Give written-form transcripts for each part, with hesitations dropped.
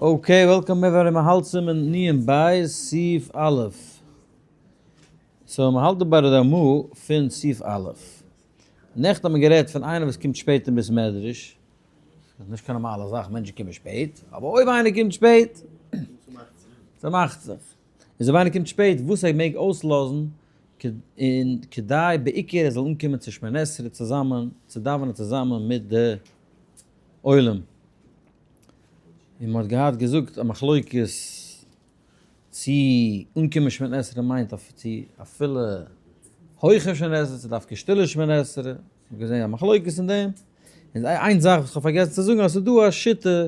Okay, welcome everybody, מען האלט סימן נ' בית סעיף א'. So מען האלט דא ביי די רמ"א פון סעיף א'. נעכטן האט מען גערעדט פון איינער וואס קומט שפעט אין בית מדרש. ס'איז נישט קיין נארמאלע זאך מענטשן קומען שפעט, אבער אויב איינער קומט שפעט, ס'מאכט זיך. איז אויב איינער קומט שפעט וואס ער מעג אויסלאזן און כדי בעיקר ער זאל אנקומען צו שמונה עשרה צוזאמען, צו דאווענען צוזאמען מיט די עולם. און מען האט געהאט געזאגט א מחלוקת צו אנקומען שמונה עשרה מיינט צו אפילו הויכע שמונה עשרה צו דווקא שטילע שמונה עשרה, מען האט געזען א מחלוקת אין דעם, און איין זאך וואס כ'האב פארגעסן צו זאגן אז ס'איז דא א שיטה,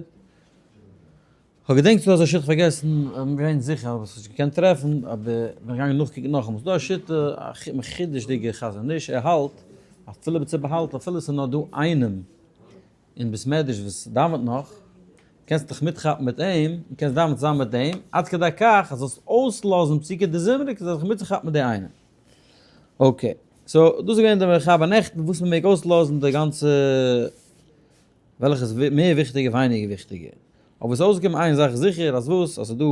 כ'האב געדענקט ס'איז דא אזא שיטה, כ'האב פארגעסן, כ'בין געווען זיכער אבער כ'האב עס נישט געקענט טרעפן, אבער כ'בין געגאנגען נאכקוקן נאכאמאל, ס'איז דא א שיטה א מחודש'דיגע חזון איש, ער האלט אפילו בצבע באהאלטן אפילו ס'איז נאר דא איינעם אין בית מדרש וואס דאווענט נאך, קענסט דיך מיטכאפן מיט אים, און קענסט דאווענען צוזאמען מיט אים, עד כדי כך אז זאלסט אויסלאזן פסוקי דזמרה כדי זיך מיטצוכאפן מיט די איינעם. Okay, so דאס איז געווען די מחבר נעכטן וואס מען מעג אויסלאזן די גאנצע וועלכע איז מער וויכטיגער ווייניגער וויכטיגער. אבער עס איז אויסגעקומען איין זאך זיכער אז וואס? אז ס'איז דא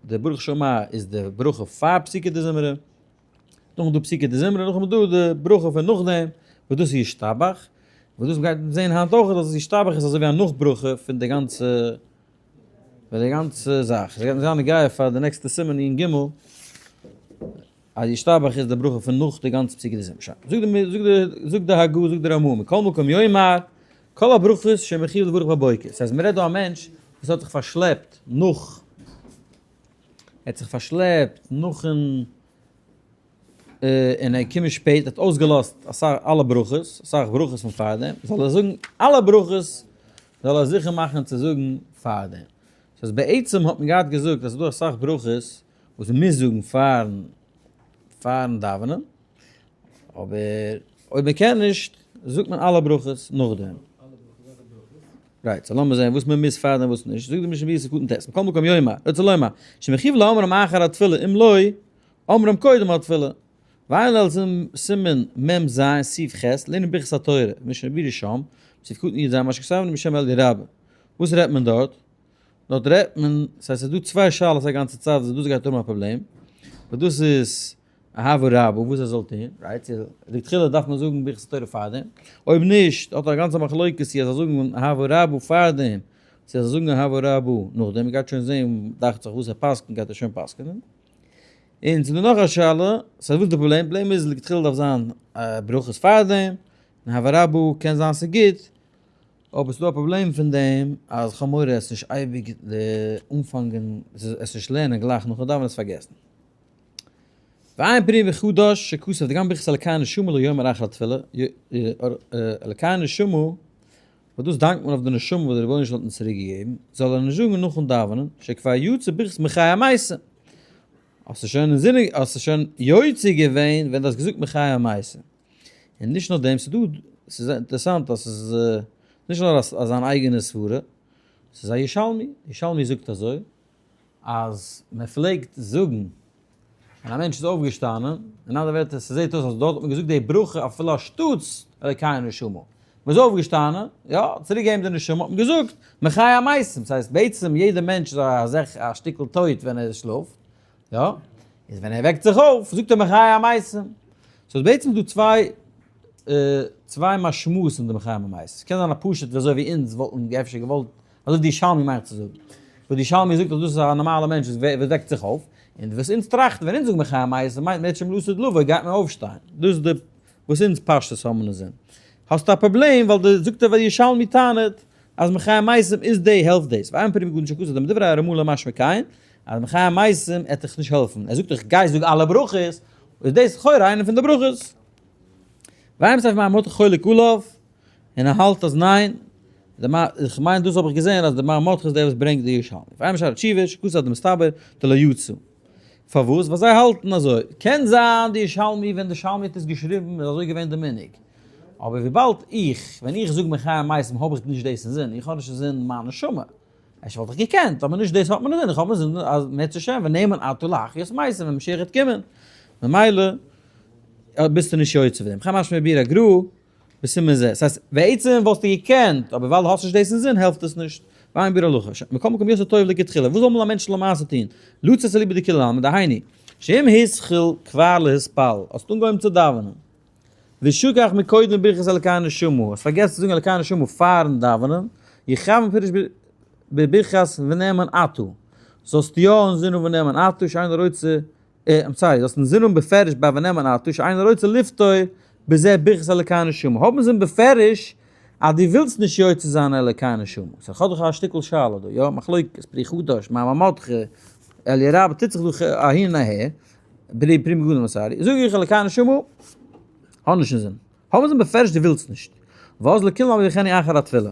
די ברוך שאמר איז די ברכה פאר פסוקי דזמרה, נאכדעם דא פסוקי דזמרה, נאכדעם איז דא די ברכה פון נאכדעם, וואס דאס איז ישתבח, וואס דאס מ'גייט זען היינט אויך אז ישתבח איז אזוי ווי א נאך ברכה פון די גאנצע, פון די גאנצע זאך. עס גייט זיין נוגע פאר די נעקסטע סימן אין ג' אז ישתבח איז די ברכה פון נאך די גאנצע פסוקי דזמרה. שוין, זאגט די, זאגט די, זאגט די הגה, זאגט די רמ"א, מכל מקום יאמר, כל הברכות שמחויב לברך בבוקר. ס'הייסט מ'רעדט דא א מענטש וואס האט זיך פארשלעפט נאך. ער האט זיך פארשלעפט נאכן און ער קומען שפעט, ער האט אויסגעלאזט אסאך אלע ברכות, אסאך ברכות פון פארדעם, זאל ער זאגן אלע ברכות זאל ער זיכער מאכן צו זאגן פארדעם. ס'הייסט בעצם האט מען געהאט געזאגט אז ס'איז דא אסאך ברכות וואס מ'מוז זאגן פארן פארן דאווענען, אבער אויב מען קען נישט זאגט מען אלע ברכות נאכדעם. Right, so לאמיר זען וואס מען מוז פארדעם וואס נישט. זאגט די משנה ברורה סעיף קטן ט', מכל מקום יאמר, רוצה לומר, שמחויב לאומרם אחר התפילה אם לא אומרם קודם התפילה. ועיין לעיל סימן מ ז סעיף ח', לערנען ברכת התורה, משנה ברורה שם, סעיף קטן י ז, מה שכתבנו בשם אלי רבה. וואס רעדט מען דארט? דארט רעדט מען, ס'הייסט ס'איז דא צוויי שאלות א גאנצע צייט וואס דאס גייט האבן א פראבלעם, וואס דאס איז אהבה רבה וואס ער זאל טון, right? לכתחילה דארף מען זאגן ברכת התורה פארדעם, אויב נישט האט ער א גאנצע מחלוקת צו ער זאל זאגן אהבה רבה פארדעם, צו ער זאל זאגן אהבה רבה נאכדעם, מ'גייט שוין זען דאכט זיך וואס ער פסק'נט גייט ער שוין פסק'נען. און ס'איז דא נאך א שאלה, סא וואס איז די פראבלעם? פראבלעם איז לכתחילה דארף זיין ברכות פארדעם, און אהבה רבה קען זיין ס'איז גוט, אבער ס'דא א פראבלעם פון דעם אז כ'האב מורא עס נישט אייביג די אנפאנגען עס נישט לערנען גלייך נאכן דאווענען עס פארגעסן. ועיין פרי מחדש שכתב דגם ברכת אלקי נשמה לא יאמר אחר התפילה, אלקי נשמה, וואס דאס דאנקט מען אויף די נשמה וואס דער רבונו של עולם האט אונז צוריק געגעבן, זאל ער נישט זאגן נאכן דאווענען, שכבר יצא ברכת מחי המתים. האסטו שוין אינזינען, האסטו שוין יוצא געווען ווען דו האסט געזאגט מחי המתים. און נישט נאר דעם, ס'איז דא, ס'איז אינטערעסאנט אז ס'איז נישט נאר אז זיין אייגענע סברה, ס'איז א ירושלמי, ירושלמי זאגט אזוי, אז מען פלעגט זאגן ווען א מענטש איז אויפגעשטאנען, אין אנדערע ווערטער ס'זעט אויס אז דארט האט מען געזאגט די ברכה אפילו אנשטאטס אלקי נשמה, מען איז אויפגעשטאנען, יא, צוריק געבן די נשמה, האט מען געזאגט מחי המתים, ס'הייסט בעצם יעדע מענטש איז א זעך א שטיקל טויט ווען ער שלאפט, יא, איז ווען ער וועקט זיך אויף זאגט ער מחי המתים, סאו איז בעצם דא צוויי צוויי משמעות אין די מחי המתים, ס'קען זיין א פשוט ווי אזוי ווי אונז וואלטן אפשר געוואלט אזוי ווי די ירושלמי מיינט צו זאגן. וואס די ירושלמי זאגט אז דאס איז א נארמאלע מענטש וואס וועקט זיך אויף, און וואס אונז טראכטן ווען אונז זאגן מחי המתים מיינט מען שוין לעתיד לבוא גייט מען אויפשטיין. דאס איז די וואס אונז פשטות האבן אין זין. האסטו א פראבלעם ווייל די זאגט ער ווייל ירושלמי טענה'ט אז מחי המתים איז די העלפט דאס. ואין פרי מגדים שכתוב דמדברי הרמ"א לא משמע כן אז מחי המתים עט דיך נישט העלפן. ער זאגט דאך גיי זאג אלע ברכות, איז דאס לכאורה איינע פון די ברכות. ואין בספר מאמר חולק עליו. און ער האלט אז ניין, איך מיין דאס האב איך געזען אז די מאמר מרדכי איז דער וואס ברענגט די ירושלמי. ועיין בשערי תשובה שכתב דמסתבר דלא יצא. פארוואס? ווייל זיי האלטן אזוי. קען זיין די ירושלמי ווען די ירושלמי האט עס געשריבן איז אזוי געווען די מנהג. אבער וויבאלד איך, ווען איך זאג מחיה המתים האב איך נישט דאס אינזין, איך האב נישט אינזין מיין נשמה. אפשר וואלט איך געקענט, אבער נישט דאס האט מען אינזין, איך האב אינזין אז אם ירצה השם ונאמן אתה להחיות מתים ווען משיח וועט קומען. ממילא ביסטו נישט יוצא פון דעם. וכן משמע מביאור הגר"א. בסימן זה. ס'הייסט, בעצם וואלסטו געקענט, אבער ווייל דו האסט נישט דאס אינזין העלפט עס נישט. ועיין ביאור הלכה. מכל מקום יותר טוב לכתחילה. וואס זאל אמאל א מענטש למעשה טון? לצאת אליבא דכולי עלמא, דהיינו, שאם התחיל כבר להתפלל, האסט אנגעהויבן צו דאווענען, ושכח מקודם ברכת אלקי נשמה, האסט פארגעסן צו זאגן אלקי נשמה פארן דאווענען, יכוון פירוש בברכת ונאמן אתה, זאלסט יא אינזין האבן ונאמן אתה שאינו רוצה, I'm sorry, זאלסט אינזין האבן בפירוש ביי ונאמן אתה שאינו רוצה לפטור בזה ברכת אלקי נשמה, האב אינזין בפירוש אז דו ווילסט נישט יוצא זיין אלקי נשמה. so כ'האב דאך א שטיקל שאלה דא, יא, מחלוקת, פרי חדש, מאמר מרדכי, אליה רבה, טוט זיך דא אהין און אהער, בלי פרי מגדים I'm sorry, זאג איך אלקי נשמה, האב נישט אינזין, האב אינזין בפירוש דו ווילסט נישט, ואז לכולם יברכנו אחר התפילה.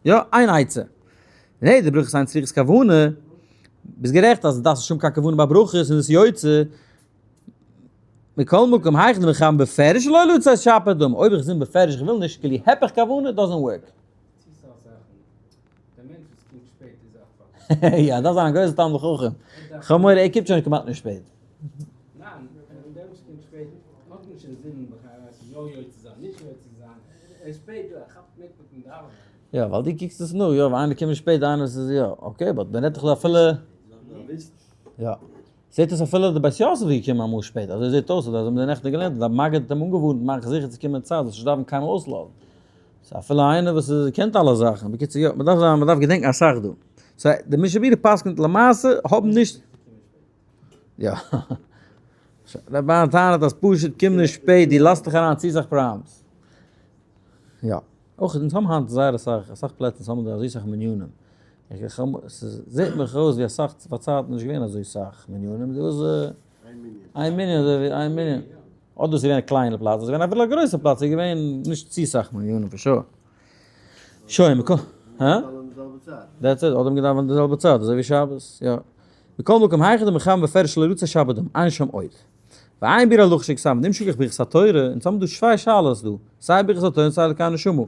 יא, איין עצה. נע, די ברכות אין צריכות כוונה, ביסט גערעכט אז דארפסט נישט האבן קיין כוונה ביי ברכות און עס איז יוצא, מכל מקום היכי דמכוון בפירוש לא לצאת שפיר דמי, אויב איך זין בפירוש איך וויל נישט, כאילו הפך כוונה doesn't work. יא, דארף זיין א גרויסע תלמיד חכם. כ'האב מורא ער קומט שוין כמעט נישט שפעט. יא, ווייל דו קוקסט עס נאך, יא, ווייל איינער קומט שפעט, איינער איז יא, okay, but מען רעדט דאך דא אפילו, יא, זעט אויס אפילו די בית יוסף איז געקומען אמאל שפעט, אזוי זעט אויס, אדער אזוי האבן זיי נעכטן געלערנט, די מגיד האט אים אנגעווארנט מאך זיכער צו קומען אין צייט, זאלסט נישט דארפן קיינמאל אויסלאזן. so אפילו איינער וואס איז קענט אלע זאכן, בקיצור יא, מען דארף זיין, מען דארף געדענקן אסאך דא. so די משנה ברורה פסק'נט למעשה האבן נישט, יא. ר' אהרן טענה'ט אז פשוט קום נישט שפעט, דו לאזט דיך אריין צו סאך פראבלעמס. יא. אויך אונז האבן היינט זייער אסאך, אסאך פלעצער האבן אזוי סאך מנינים. איך האב, ס'זעט מיך אויס ווי אסאך פארצייטן נישט געווען אזוי סאך מנינים, דא איז איין מנין אזוי ווי איין מנין. אדער ס'איז געווען א קליינע פלאץ, אדער ס'איז געווען אפילו א גרויסע פלאץ, ס'איז געווען נישט צו סאך מנינים for sure. שוין, מ'קען, הא? That's it, אדער מ'קען דאווענען די זעלבע צייט, אזוי ווי שבת, יא. מכל מקום היכא דמכוון בפירוש שלא לצאת שפיר דמי, אין שם עוד. ועיין ביאור הלכה שכתב, דעם שכח ברכת התורה, אונז האבן דא צוויי שאלות דא, סיי ברכת התורה און סיי אלקי נשמה.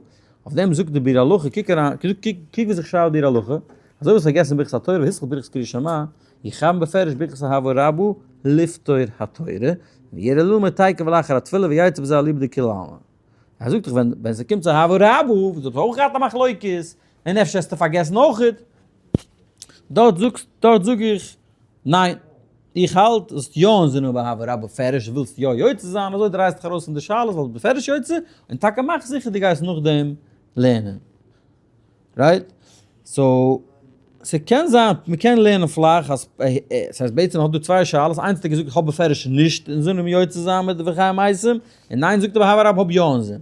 אויף דעם זאגט די ביאור הלכה, קוק אריין, קוק ווי זיך שרייבט ביאור הלכה, אזוי וואס פארגעסן ברכת התורה והתחיל ברכת קריאת שמע, יכוון בפירוש ברכת אהבה רבה לפטור התורה, ויראה ללמוד תיכף לאחר התפילה ויצא בזה אליבא דכולי עלמא. ער זאגט דאך ווען ווען ס'קומט צו אהבה רבה, וואס דו האסט אויך געהאט א מחלוקת, און אפשר האסטו פארגעסן אויכעט, דארט זאגסט, דארט זאג איך, ניין, איך האלט זאלסט יא אינזין האבן אהבה רבה בפירוש, ווילסט יא יוצא זיין, אזוי דרייסט דיך ארויס פון די שאלה, זאלסט בפירוש יוצא, און טאקע מאך זיכער דו גייסט נאכדעם לערנען. Right? So, ס'קען זיין, מ'קען לערנען פלאך אז, ס'הייסט בעצם האט דא צוויי שאלות, איינס האט ער געזאגט איך האב בפירוש נישט אינזין אים יוצא זיין מיט די וחי המתים, און איינס זאגט ער באהבה רבה האב יא אינזין.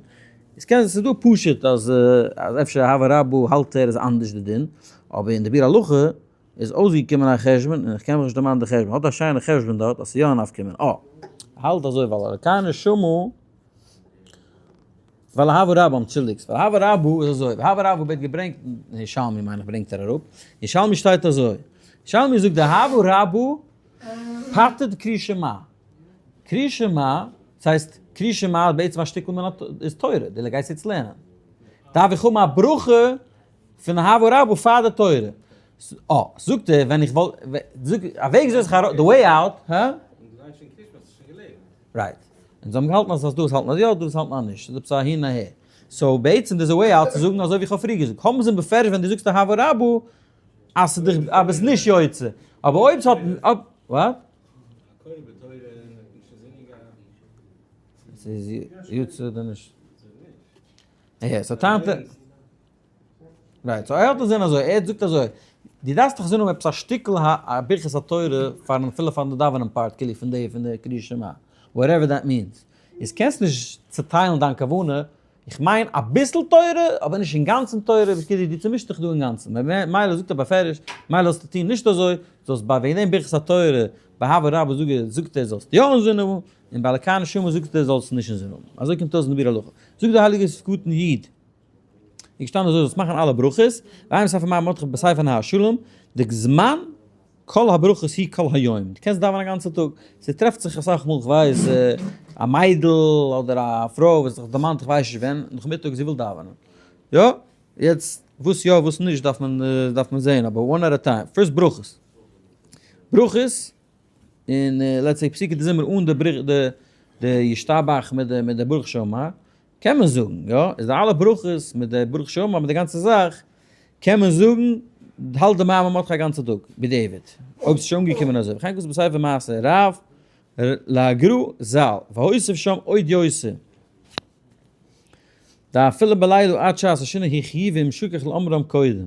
עס קען ס'איז דא פשוט אז אז אפשר אהבה רבה האלט ער איז אנדערש די דין, אבער אין די ביאור הלכה איז אויסגעקומען א חשבון, און איך קען מיך נישט דערמאנען די חשבון, האט א שיינע חשבון דארט אז ס'איז יא א נפקא מינה. אה. האלט אזוי ווייל אלקי נשמה ווייל אהבה רבה, אנטשולדיגסט, ווייל אהבה רבה איז אזוי, אהבה רבה ווערט געברענגט אין ירושלמי מיין איך ברענגט ער אראפ, ירושלמי שטייט אזוי, ירושלמי זאגט די אהבה רבה פטר'ט קריאת שמע, קריאת שמע, דאס הייסט קריאת שמע איז בעצם א שטיקל מן איז תורה, דו גייסט יעצט לערנען, דארף איך האבן א ברכה פון אהבה רבה פאר די תורה, אה, זאגט ער ווען איך וואלט, זאג, א וועג זאל איך ארויס, the way out, הא? Right. און זיי האבן געהאלטן אז דאס האלטן אז יא, דאס האלטן אז נישט. ס'איז עפעס א הין אהער. So בעצם there's a way out צו זאגן אזוי ווי איך האב פריער געזאגט. האבן זיי בפירוש ווען דו זאגסט אהבה רבה אז ס'איז דיך אז ביסט נישט יוצא. אבער אויב ס'האט what? ס'איז יוצא אדער נישט? יא, so טענה'ט ער. Right, so ער האט אינזין אזוי, ער זאגט אזוי, דו דארפסט דאך אינזין האבן עפעס א שטיקל א ברכת התורה פארן אפילו פארן דאווענען part כאילו פון די פון די קריאת שמע, whatever that means, איז קענסט נישט צוטיילן דיין כוונה, איך מיין אביסל תורה אבער נישט אינגאנצן תורה, כאילו דו צומישט דיך דא אינגאנצן, ממילא זאגט ער בפירוש, מילא זאלסטו טון נישט אזוי, זאלסט ביי וועגן דעם ברכת התורה, באהבה רבה זאגט ער זאלסט יא אינזין האבן, און ביי אלקי נשמה זאגט ער זאלסט נישט אינזין האבן, אזוי קומט אויס אין די ביאור הלכה. זאגט דער הייליגער סקוטן איד. איז געשטאנען אזוי זאלסט מאכן אלע ברכות, ועיין בספר מאמר מרדכי בספר נהר שלום, די זמן כל הברכות היא כל היום, דו קענסט דאווענען א גאנצע טאג, ס'טרעפט זיך אסאך מאל כ'ווייס א מיידל אדער א פרוי וואס זיך דערמאנט כ'ווייס נישט ווען, נאכמיטאג זי וויל דאווענען, יא, יעצט וואס יא וואס נישט דארף מען דארף מען זעהן, אבער one at a time, first ברכות, ברכות און let's say פסוקי דזמרה אן די די ישתבח מיט די מיט די ברוך שאמר, קען מען זאגן, יא, איז די אלע ברכות מיט די ברוך שאמר מיט די גאנצע זאך, קען מען זאגן. האלט די מאמר מרדכי א גאנצע טאג בדיעבד, אויב ס'איז שוין אנגעקומען אזוי, וכן כתוב בספר מעשה רב להגרא ז"ל, והוסיף שם עוד יותר, דאפילו בלילה עד שעת השינה היא חיוב אם שכח לאמרם קודם,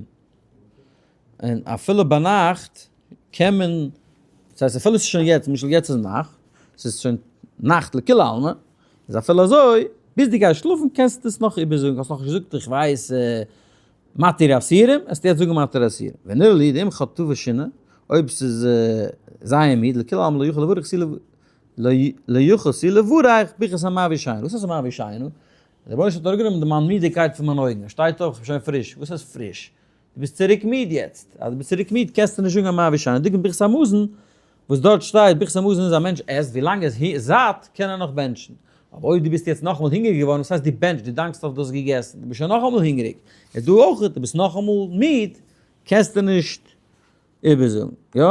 און אפילו ביינאכט קען מען, דאס הייסט אפילו ס'איז שוין יעצט, למשל יעצט איז נאכט, ס'איז שוין נאכט לכולי עלמא, איז אפילו אזוי, ביז דו גייסט שלאפן קענסטו עס נאך איבערזאגן, האסט נאכנישט געזאגט איך ווייס מתיר אסירים, עסטו יעצט זאגן מתיר אסירים. ונראה לי דאם חטא שינה, אויב ס'איז זייער מיד, לכולי עלמא לא יוכל לברך סי' לא יוכל סי' לברך ברכת המעביר שינה. וואס הייסט המעביר שינה? דער רבונו של עולם האט אראפגענומען די מיין מידיקייט פון מיין אויגן, ער שטייט אויף, איך בין שוין פריש. וואס הייסט פריש? דו ביסט צוריק מיד יעצט, אז דו ביסט צוריק מיד קענסטו נישט זאגן המעביר שינה. דוגמא ברכת המזון, וואס דארט שטייט ברכת המזון איז א מענטש עסט, ווילאנג ער איז זאט קען ער נאך בענטשן. אבער אויב דו ביסט יעצט נאכאמאל הונגעריג געווארן, וואס הייסט דו בענטשסט, דו דאנקסט אויף דו האסט געגעסן, דו ביסט שוין נאכאמאל הונגעריג, איז דא אויך, דו ביסט נאכאמאל מיד, קענסטו נישט איבערזאגן. יא?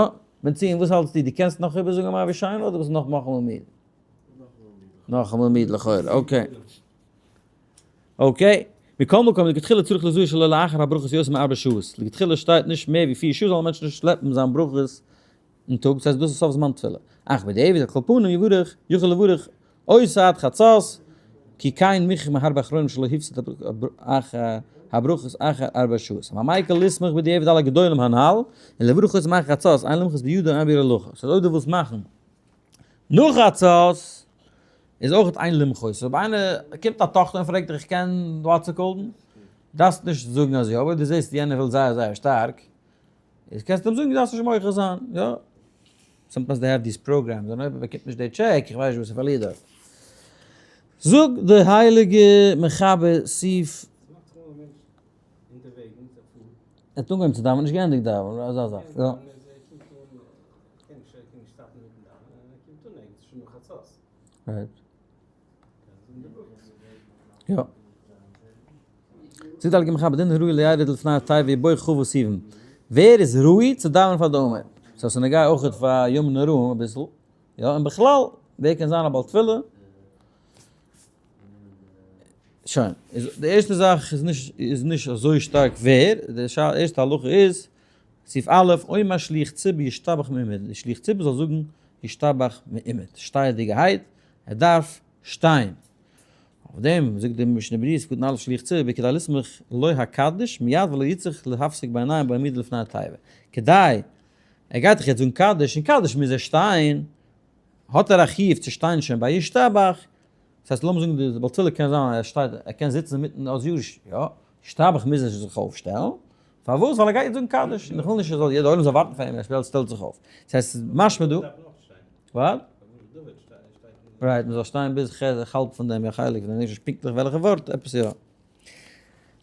בן ציון וואס האלטסטו, דו קענסט נאך איבערזאגן המעביר שינה אדער ביסט נאך נאכאמאל מיד? נאכאמאל מיד לכאורה, okay. Okay. מכל מקום לכתחילה צריך לזהות שלא לאחר הברכות יותר מארבע שעות. לכתחילה שטייט נישט מער ווי פיר שעה זאל א מענטש נישט שלעפן זיין ברכות אין טאג, דאס הייסט דאס איז סוף זמן תפילה. אך בדיעבד על כל פנים יברך, יכול לברך אותו עד חצות, כי כן מוכח מהרבה אחרונים שלא הפסיד הברכות אחר ארבע שעות. המיקל לסמוך בדיעבד על הגדולים הנ"ל, און לברך אותו מאחר חצות, אין למחות בידו אין ביאור הלכה. ס'הייסט אויב דו ווילסט מאכן נאך חצות, איז אויך אין למחות. אויב איינער קומט א טאכטער און פרעגט דיך איך קען וואטס קאלדן, דארפסט נישט זאגן אז יא, אבער אויב דו זעסט יענער וויל זייער זייער שטארק, איז קענסטו אים זאגן דו דארפסט נישט מוחה זיין, יא. Sometimes they have these programs, און אויב ער באקומט נישט די טשעק, איך ווייס נישט וואס ער פארלירט דארט. זאגט די הייליגע מחבר סעיף. ער האט אנגעהויבן צו דאווענען, נישט געענדיגט דאווענען, אזא זאך, יא. Right. יא. זאגט די הייליגע מחבר דין הראוי לירד לפני התיבה ובו כ"ו סיוון. ווער איז ראוי צו דאווענען פאר די עמוד? so ס'איז נוגע אויכעט פאר ימים נוראים אביסל. יא, און בכלל, ווער קען זיין א בעל תפילה? שוין, איז די ערשטע זאך איז נישט איז נישט אזוי שטארק ווער, די ערשטע הלכה איז, סעיף א', אומר שליח ציבור ישתבח מעומד, די שליח ציבור זאל זאגן ישתבח מעומד, שטייעדיגערהייט, ער דארף שטיין. אויף דעם זאגט די משנה ברורה סעיף קטן א' שליח ציבור כדי לסמוך לו הקדיש מיד ולא יצטרך להפסיק בעיניים בעמידה לפני התיבה. כדי ער גייט דאך יעצט זאגן קדיש, און קדיש מוז ער שטיין, האט ער א חיוב צו שטיין שוין ביי ישתבח, דאס הייסט לאמיר זאגן די בעל תפילה קען זיין ער שטייט ער קען זיצן אינמיטן אז יוש יא, ישתבח מוז ער זיך אויפשטעלן, פארוואס? ווייל ער גייט יעצט זאגן קדיש, און איך וויל נישט ער זאל יעדער עולם זאל ווארטן פאר אים ער שטעלט זיך אויף. דאס הייסט ס'איז משמע דא. What? Right, מ'זאל שטיין ביז האלב פון דעם יא חלק פון דעם, נישט פונקטליך וועלכע ווארט, עפעס יא.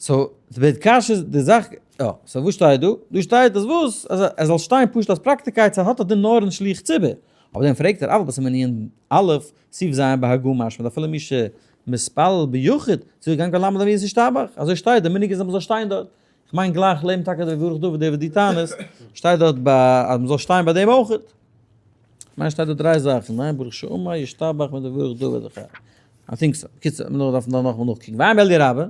So, די קשיא איז די זאך, יא, so וואס שטייט דא? דא שטייט אז וואס? אז ער זאל שטיין פשוט אלס פראקטיקייט, ס'האט א דין נאר אין שליח ציבור. אבער דעם פרעגט ער, אבל בסימנין א', סעיף ז' בהגה משמע דאפילו מי שמתפלל ביחיד, צריך גם כן לעמוד עמידת ישתבח, אזוי שטייט, די מנהג איז אז מ'זאל שטיין דארט. כ'מיין גלייך לעבן טאקע די ברוך דוד דער וואס דו טענה'סט, שטייט דארט ביי אז מ'זאל שטיין ביי דעם אויכעט. כ'מיין שטייט דא דריי זאכן, ניין? ברוך שאמר ישתבח מיט די ברוך דוד וכו'. I think so. בקיצור, מ'דארף דארף נאכאמאל נאכקוקן. ועיין באלי' רבה,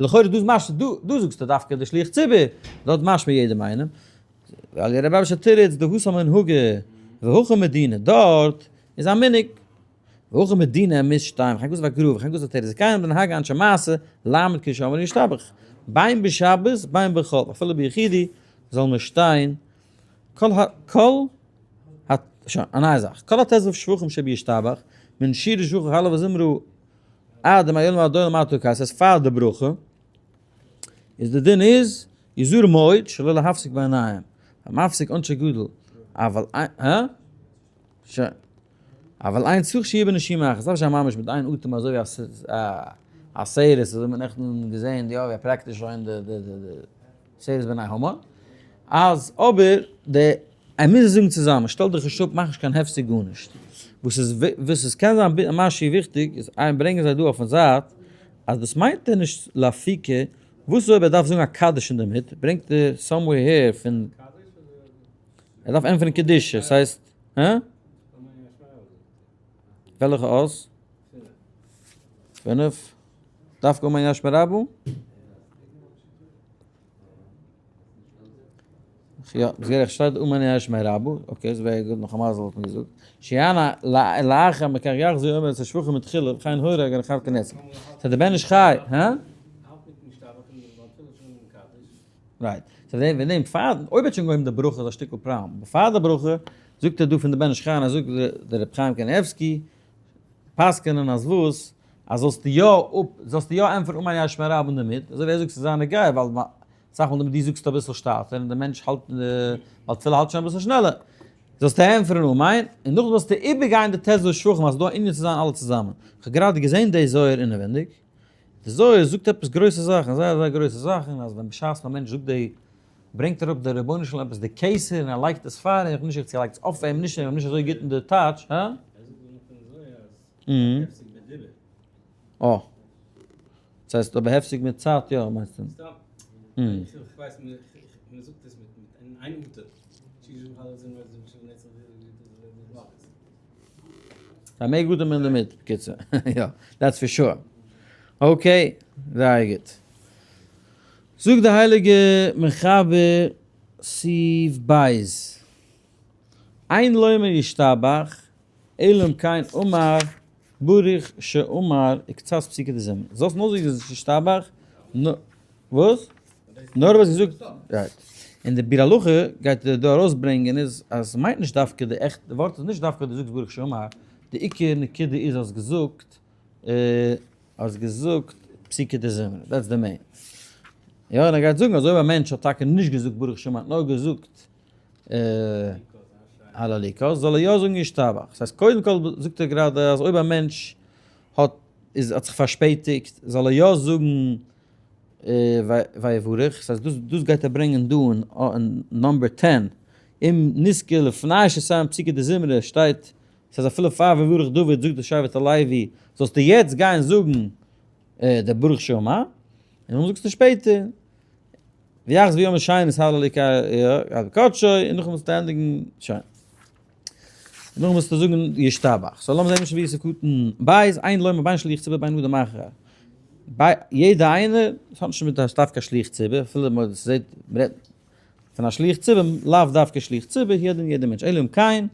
לכאורה דא איז משמע, דא דא זאגסטו דווקא די שליח ציבור, דארט משמע יעדעם איינעם. ואלי' רבה שתירץ דהתם מנהגא והכא מדינא, דארט איז א מנהג. והכא מדינא מוז שטיין, וכן כתוב הגר"א וכן כתוב עטרת זקנים דנהגו אנשי מעשה לעמוד כשאומרים ישתבח, בין בשבת בין בחול, אפילו ביחידי זאל מען שטיין כל ה כל ה שוין, א נייע זאך, כל הט"ו שבחים שבישתבח, מן שירה שבחו הלל וזמרה עד דמעולם ועד עולם עד תקע, ס'איז פאר די ברכה, איז די דין איז, יזהר מאוד שלא להפסיק בעיניים, המפסיק עונשו גדול, אבל הא? שוין. אבל אין צריך שיהיה בנשימה אחת, ס'דארף נישט זיין ממש מיט איין אטעם אזוי ווי א סערעס, אזוי ווי מ'האט נעכטן געזען יא ווי א practice שוין די די די סערעס בני המן, אז אבער די ער מוז עס זאגן צוזאמען, שטעל דיך נישט אפ, מאך נישט קיין הפסק גארנישט. וואס איז וואס עס קען זיין משהו וויכטיג איז איין ברענגען זיי דא אויפן זייט אז דאס מיינט ער נישט לאפוקי, וואס איז אויב ער דארף זאגן א קדיש אינדערמיט, ברענגט ער somewhere here פון ער דארף ענטפערן קדושה, ס'הייסט, הא? וועלכע אות? פינף. דווקא אמן ישמע רבו? יא, ביסט גערעכט, שטייט אמן יהא שמיה רבא, okay, איז very good, נאך א מזל האט מען געזאגט. שיענה לאחר מכך יחזור יאמר את השבחים מתחילה וכן הורה הגר ח כנס. סא די בן איש חי, הא? right. סא ווען דעם פאר, אויב האט שוין געהויבן די ברכה איז א שטיקל פראבלעם. בעפאר די ברכה, זאגט ער דא פון די בן איש חי און ער זאגט דער רבי חיים קניבסקי, פסק'ענען אז וואס? אז זאלסטו יא אפ, זאלסטו יא ענטפערן אמן יהא שמיה רבא אינדערמיט, אזוי ווי ער זאגט ס'איז זיין נגיעה, ווייל אסאך מאל דו זאגסט אביסל שטאטער און די מענטש האלט, די בעל תפילה האלט שוין אביסל שנעלער. זאלסטו ענטפערן אמן, און נאכדעם זאלסטו איבערגיין די ט"ו שבחים אז ס'איז דא א ענין צו זיין אלע צוזאמען. כ'האב גראדע געזען די זוהר אינעווענדיג. די זוהר זאגט עפעס גרויסע זאכן, זייער זייער גרויסע זאכן, אז ווען בשעת א מענטש זאגט די, ברענגט אראפ דער רבונו של עולם עפעס די כתר און ער לייגט עס פאר אים, איך בין נישט זיכער צו ער לייגט עס אויף אים, נישט אים, איך בין נישט אזוי גוט אין די טייטש, הא? ער זאגט דערנאך אין זוהר אז הפסק בדיבור. אה. דאס הייסט אבער הפסק מיט צייט יא מיינסטו? סתם. איך ווייס מען זאגט עס מיט אין איין אטעם. זיי מעג אטעמען אינדערמיט, בקיצור. יא, that's for sure. Okay, זייער גוט. זאגט די הייליגע מחבר סעיף בית. אין לומר ישתבח, אלא אם כן אמר ברוך שאמר וקצת פסוקי דזמרה. זאלסט נאר זאגן ישתבח, וואס? נאר וואס געזאגט, right. און די ביאור הלכה גייט ער דא ארויסברענגען איז אז ס'מיינט נישט דווקא די עכט, די ווארט איז נישט דווקא דו זאגסט ברוך שאמר, די עיקר נקודה איז האסט געזאגט, האסט געזאגט פסוקי דזמרה, that's the main. יא, און ער גייט זאגן אז אויב א מענטש האט טאקע נישט געזאגט ברוך שאמר נאר געזאגט הללוקה, זאל ער יא זאגן ישתבח. דאס הייסט קודם כל זאגט ער גראדע אז אויב א מענטש האט איז האט זיך פארשפעטיגט זאל ער יא זאגן ויברך, דאס הייסט דאס דאס גייט ער ברענגען דא אין number ten, אם נזכר לפני שסיים פסוקי דזמרה שטייט, דאס הייסט אפילו פאר ויברך דוד זאגט די שבט הלוי זאלסטו יעצט גיין זאגן די ברוך שאמר, און דאן זאגסטו שפעטער. ויחזור ויאמר שנית הלל אלקי קדשו, און נאכדעם זאלסטו ענדיגן שוין. נאכדעם זאלסטו זאגן ישתבח. so לאמיר זען משנה ברורה סעיף קטן בית, אין לומר בין שליח ציבור בין אדם אחר. ביי יעדע איינער, עס האט נישט מיט א דווקא שליח ציבור, אפילו מען זעט מען רעדט פון א שליח ציבור, לאו דווקא שליח ציבור, יעדער יעדער מענטש, אלא אם כן,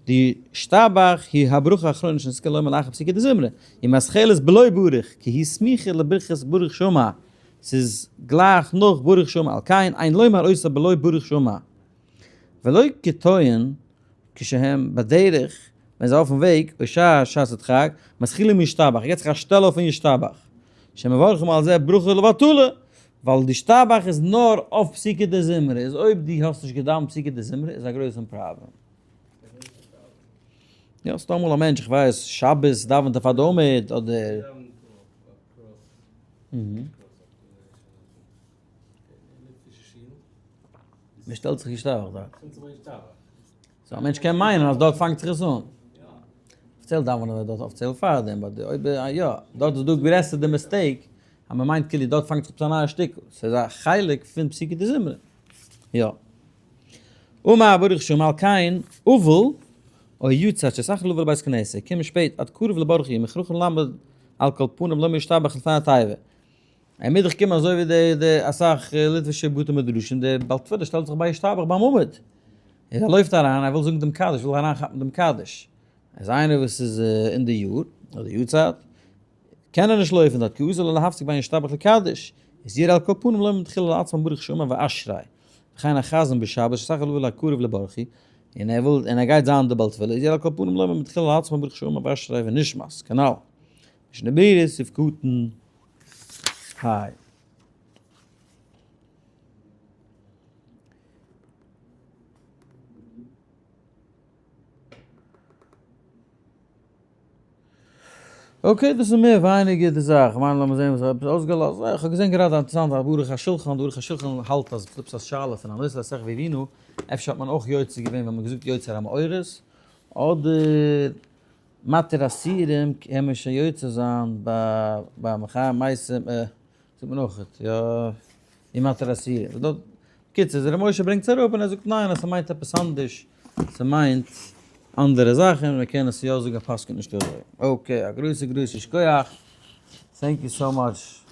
דישתבח היא הברכה האחרונה שנזכה לומר לאחר פסוקי דזמרה, ומתחלת בלא ברוך, כי היא סמיכה לברכת ברוך שאמר. ס'איז גלייך נאך ברוך שאמר על כן אין לומר אותה בלא ברוך שאמר. ולא כטוען כשהם בדרך, ווען זיי אויפן וועג, או שעה שעת הדחק, מתחילים ישתבח, געבט זיך א שטעל אויף אין ישתבח. שמברכים על זה ברכה לבטלה, ווייל די ישתבח איז נאר אויף פסוקי דזמרה, איז אויב דו האסט נישט געדאווענט פסוקי דזמרה איז א גרויסן פראבלעם. יא, ס'דא אמאל א מענטש, איך ווייס, שבת דאווענט ער פאר די עמוד, אדער. מען שטעלט זיך ישתבח דארט. so א מענטש קען מיינען אז דארט פאנגט זיך עס אן. אפיציעל דאווענען זיי דארט אפיציעל פארדעם, but אויב יא, דארט איז דא גרעסער די mistake אז מען מיינט כאילו דארט פאנגט זיך עפעס א נייע שטיקל. ס'איז א חלק פון פסוקי דזמרה. יא. אמר ברוך שאמר על כן, אבל, או יצא שסך לבוא לבית כנסת, קומען שפעט עד קרוב לברכי, מוכרחין לעמוד על כל פנים לומר ישתבח לפני התיבה. ער מוז דאך קומען אזוי ווי די די אסאך ליטווישע בתי מדרשים, דער בעל תפילה שטעלט זיך ביי ישתבח ביים עמוד, און ער לויפט אריין, ער וויל זאגן דעם קדיש, וויל אריינכאפן דעם קדיש. איז איינער וואס איז אין די יאר, אדער יארצייט, קען ער נישט לויפן דארט, כי אסור לו להפסיק בין ישתבח לקדיש, איז יראה על כל פנים לומר מתחילה לעצמו ברוך שאמר ואשרי, וכן החזן בשבת שסך הכל הקרוב לברכי, און ער וויל און ער גייט זיין די בעל תפילה, איז יראה על כל פנים לומר מתחילה לעצמו ברוך שאמר ואשרי ונשמת, כנל. משנה ברורה סעיף קטן ה. okay, דאס איז מער ווייניגער די זאך, כ'מיין לאמיר זעהן וואס איך האב עפעס אויסגעלאזט, איך האב געזעהן גראדע א אינטערעסאנטע ערוך השולחן, די ערוך השולחן האלט אז ס'איז עפעס א שאלה פון הנושא לסך ויבינו, אפשר האט מען אויך יוצא געווען ווען מ'האט געזאגט יוצר המאורות, אדער מתיר אסירים קען מען שוין יוצא זיין ביי מחיה מתים, זאגט מען אויך יא, און מתיר אסירים. קיצור, ר' משה ברענגט עס אראפ און ער זאגט ניין אז ס'מיינט עפעס אנדערש, ס'מיינט אנדערע זאכן און מ'קען עס יא זאגן אז פסק'נט נישט אזוי. okay, א גרויסע גרויסע שכוח, thank you so much.